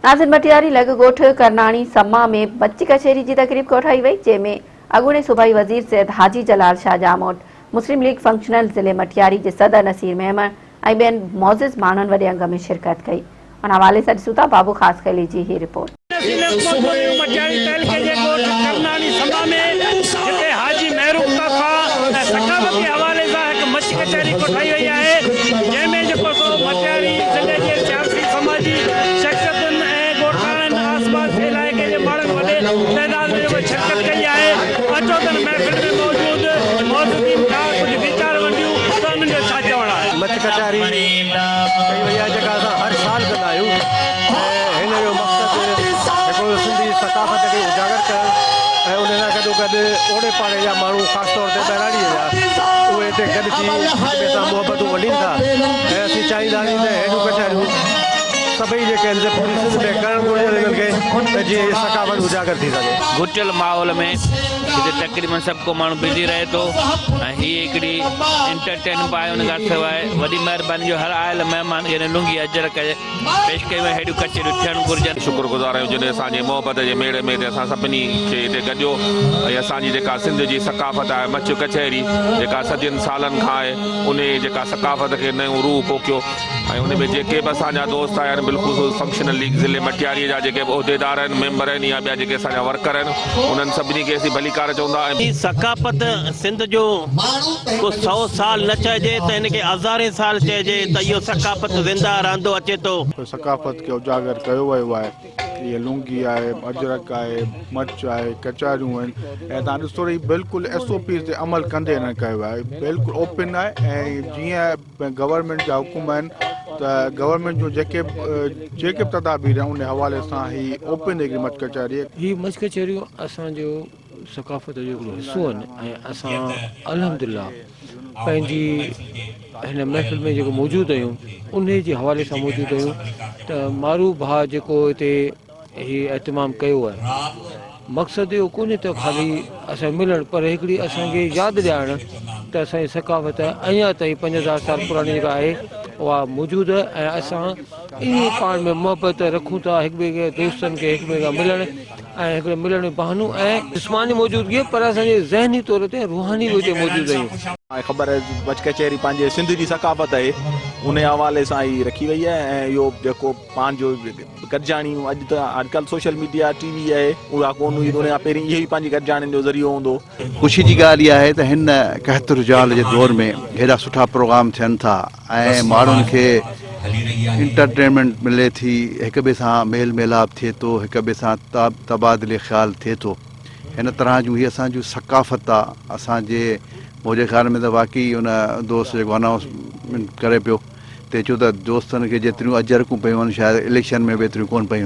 ناظر مٽياري لڳ ڳوٺ ڪرناڻي سما ۾ بچ ڪچهري جي تقريب ڪوٺائي وئي جنهن ۾ اڳوڻي صوبائي وزير سيد حاجي جلال شاهه ڄاموٽ، مسلم ليگ فنڪشنل ضلعي مٽياري جي صدر نصير ميمڻ ۽ ٻين معزز ماڻهن وڏي انگ ۾ شرڪت ڪئي. ان حوالي سان ڏسون ٿا بابو خاصخيلي جي هي رپورٽ. نصير مٽياري تعلقي جي ڳوٺ ڪرناڻي سما ۾ جتي حاجي محروب طرفان ثقافتي حوالي سان هڪ مچ ڪچهري ڪوٺائي وئي آهي جنهن ۾ جيڪو سو مٽياري ضلعي جي سياسي سماجي شخصيتن ۽ ڳوٺاڻن آس پاس جي علائقي جي ماڻهن وڏي تعداد ۾ جيڪو شرڪت ڪئي آهي اچو ته ان محفل ۾ موجود معززين کان ڪجهه ويچار ونڊيون ته انهن جو ڇا چوڻ آهي. مچ ڪچهري ڪئي وئي آهي جيڪا اسان هر سال ڪندا آهيون ۽ هن جو مقصد هڪڙو سنڌي ثقافت کي اجاگر ڪرڻ ۽ ان سان گڏو گڏ اوڙي پاڙي جا ماڻهو خاص طور تي ٻهراڙيء جا اهي هتي گڏ ٿي هڪ ٻئي سان محبتون ونڊين ٿا ۽ اسين چاهينداسين ته اهڙيون ڪچهريون سڀئي جيڪي آهن سي پوري سنڌ ۾ ڪرڻ گهرجن انهن کي ته جيئن هي ثقافت اجاگر ٿي سگهي. گهٽيل ماحول ۾ هتي تقريبن سڀ ڪو ماڻهو بزي رهي ٿو ۽ هي هڪڙي انٽرٽين به آهي ان کان سواء وڏي مهرباني جو هر آيل مهمان کي هن لنگي اجرڪ پيش ڪئي وئي اهڙيون ڪچهريون ٿيڻ گهرجن. شڪر گذار آهيون جن اسان جي محبت جي ميڙ ۾ هتي اسان سڀني کي هتي گڏيو ۽ اسان جي جيڪا سنڌ جي ثقافت آهي مچ ڪچهري جيڪا صدين سالن کان آهي انهي جيڪا ثقافت کي نيون روح ڦوڪيو ۽ ان ۾ جيڪي به اسان جا دوست آيا آهن بالخصوص فنڪشنل ليگ ضلعي مٽياري جا جيڪي به عهديدار آهن ميمبر آهن يا ٻيا جيڪي اسان جا ورڪر آهن انهن سڀني کي اسين ڀليڪار چوندا ۽. هي ثقافت سنڌ جو ڪو سئو سال نه چئجي ته هن کي هزارين سال چئجي ته اهو ثقافت زنده رهندو اچي ٿو. ثقافت کي اجاگر ڪيو ويو آهي هي لونگي آهي اجرڪ آهي مچ آهي ڪچهريون آهن ۽ تان ڏسو ته هي بلڪل ايس او پيز تي عمل ڪندي هنن ڪيو آهي بلڪل اوپن آهي ۽ جيئن گورنمينٽ جا حڪم آهن ته گورنمينٽ جون جيڪي جيڪي به تدابير آهن ان حوالي سان هي اوپن هڪڙي مچ ڪچهري هي مچ ڪچهريون اسان جو ثقافت جو هڪڙو حصو آهن ۽ اسان الحمدلله پنهنجي هن محفل ۾ جيڪو موجود آهيون انهي جي حوالي سان موجود آهيون ته مارو ڀاء جيڪو هتي هي اهتمام ڪيو آهي مقصد اهو ڪونهي ته خالي اسان ملڻ پر هڪڙي اسان کي ياد ڏيارڻ ته اسان جي ثقافت اڃا تائين 5000 سال پراڻي جيڪا آهي اها موجود آهي ۽ اسان ائين پاڻ ۾ محبت رکون ٿا هڪ ٻئي کي دوستن کي هڪ ٻئي کان ملڻ ۽ هڪڙي ملڻ جو بهانو ۽ جسماني موجودگي پر اسان جي ذهني طور تي روحاني به اتي موجود آهيون. ۽ خبر آهي مچ ڪچهري پنهنجي سنڌ جي ثقافت آهي انهي حوالي سان هي رکي وئي آهي ۽ اهو جيڪو پنهنجو گڏجاڻيون اڄ ته اڄڪلهه سوشل ميڊيا ٽي وي آهي اها ڪونه هئي ته ان کان پهرين اهو ئي پنهنجي گڏجاڻين جو ذريعو هوندو هو. خوشي جي ڳالهه اها آهي ته هن قحط الرجال جي دور ۾ هيڏا سٺا پروگرام ٿين ٿا ۽ ماڻهن کي انٽرٽينمينٽ ملي ٿي، هڪ ٻئي سان ميل ميلاپ ٿئي ٿو، هڪ ٻئي سان تبادلي خيال ٿئي ٿو. هن طرح جون هي اسان جون ثقافت آ، اسان جي منهنجي خيال ۾ ته واقعي ان دوست جيڪو انائونسمينٽ ڪري پيو تي چيو ته دوستن کي جيتريون اجرڪون پيون آهن شايد اليڪشن ۾ به ايتريون ڪونه پيون.